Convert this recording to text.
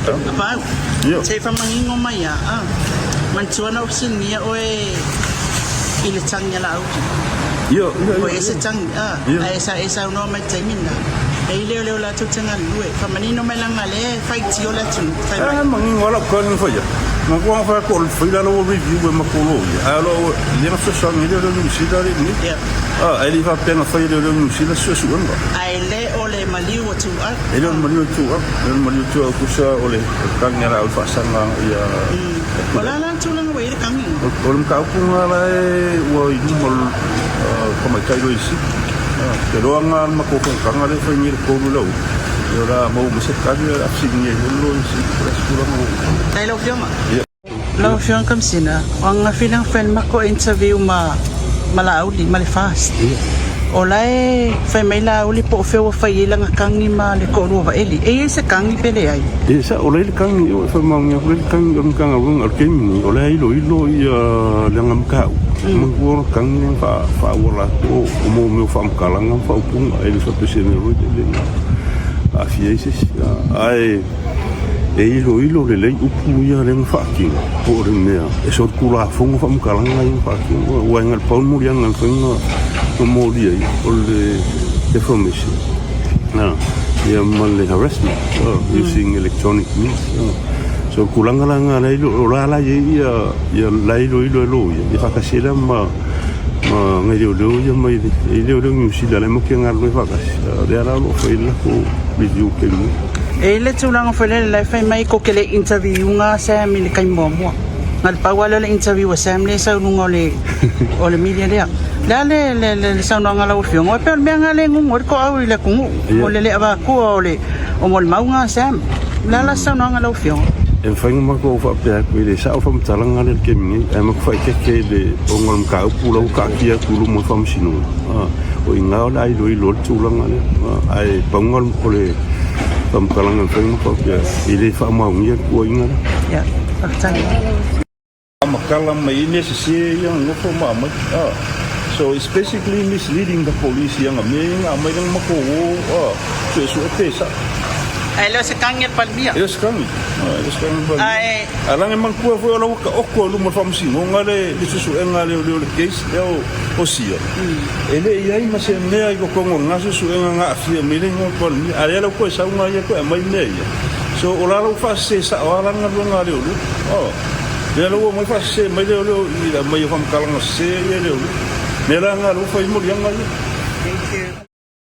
Apau, se i faamanino mai a, a. Manatua na ou fesiligia oe i le tagi a Laauli. Ua i ai se tagi, a, ae sa e saunoa mai i le taimi lena, e i leoleo latou te galulue. Faamanino mai leaga lea e faitio le atunuu, fai mai. A manino lava lau tagi na fai atu. Manatua na fai atu o le fai la ua review e matou loia, ae o lo o lea na fesoasoani ai leoleo Niu Sila alii nei. A, ae le i faapea na fai e leoleo Niu Sila se suesuega. Ae le o le maliu o Tuuau. E le o le maliu o Tuuau. E le o le maliu o Tuuau tusa o le tagi a Laauli faasaga ia. O le a la le tulaga ua i ai le tagi? O le mataupu lena la e ua i luma o le tamaitai Loia Sili. Ou te iloa na le matou fonotaga lea e fai nei i le 3 o le aoauli, o le a maua mai se tali o le a fesiligia ai foi le Loia Sili po o le a se tulaga ua i ai. Faafetai lau Afioga. Lau Afioga Kamisina, o ananafi lea na fai le matou interview ma ma Laauli ma le FAST. O la e fai mai Laauli po o fea ua fai ai lana tagi ma le toalua Vaeli. E i ai se tagi pe leai? E sao, o la e i ai le tagi, e faamaonia atu la e i ai le tagi o le Matagaluega. O le taimi nei, o la e iloilo ia le aga mataupu. Manatua o le tagi lea na faaauala atu o mea o faamatalaga ma faaupuga, e le faapea o se mea foi lele na aafia ai se isi. Ae E iloilo lelei upu ia lea na faatino po o le mea e solitulafono faamatalaga ia na faatino aua e na o le pau le moliaga e mafai ona molia ai o le defamation ia ma le harassment using electronic means. So o le tulaga la lena o la la e i ai ia la e iloilo e loia ia faatasi ai la ma nai leoleo ia mai le leoleo Niu Sila la e matou te galulue faatasi lea la o lo o fai ai le latou review i le taimi nei. E i le tulaga foi lele la e fai mai ko ke le interview nga Sam i le taimi muamua. Na le pau lava lea o le interview a Sam lea e sau i luga o le o le media lea. Le a le le le saunoaga a lau afioga, e pei o le mea lena lea e gugu ai le toau i le atunuu, o le le avatua o le o molimau nga Sam. Le a la se saunoaga a lau afioga? E mafai ona matou faapea atu e le sao le faamatalaga lea i le taimi nei, ae matou faaeteete i le ona o le mataupu la ua taatia atu i luma o le faamasinoga. O i ina o le a iloilo ai le tulaga lea. Ae pau lena o le faamatalaga e mafai ona faapea, e le faamaonia le tuuaiga lea. Ia, faafetai. Matala mai ai mea sese ia na nofo ma aumai. So it's basically misleading the police i ana mea ia na aumai lea na matou o suesue pe sao. Ae le o se tagi a le Palemia. E le o se tagi. E le o se tagi a le Palemia. Ae. Ae leaga e manatua foi o la ua taoto i luma o le faamasinoga le suesuega a leoleo i le case lea o Sia. E le i ai ma se mea i totonu o lena suesuega na aafia mai ai le igoa o le Palemia. A o lea la ua toe sau na ia toe aumai mea ia. So o la la ua faasese sao lava la le galuega a leoleo. Lea la ua omai faasese mai leoleo i le aumai o faamatalaga sese ia e leoleo. Mea la na lea ua fai ai moliaga ia.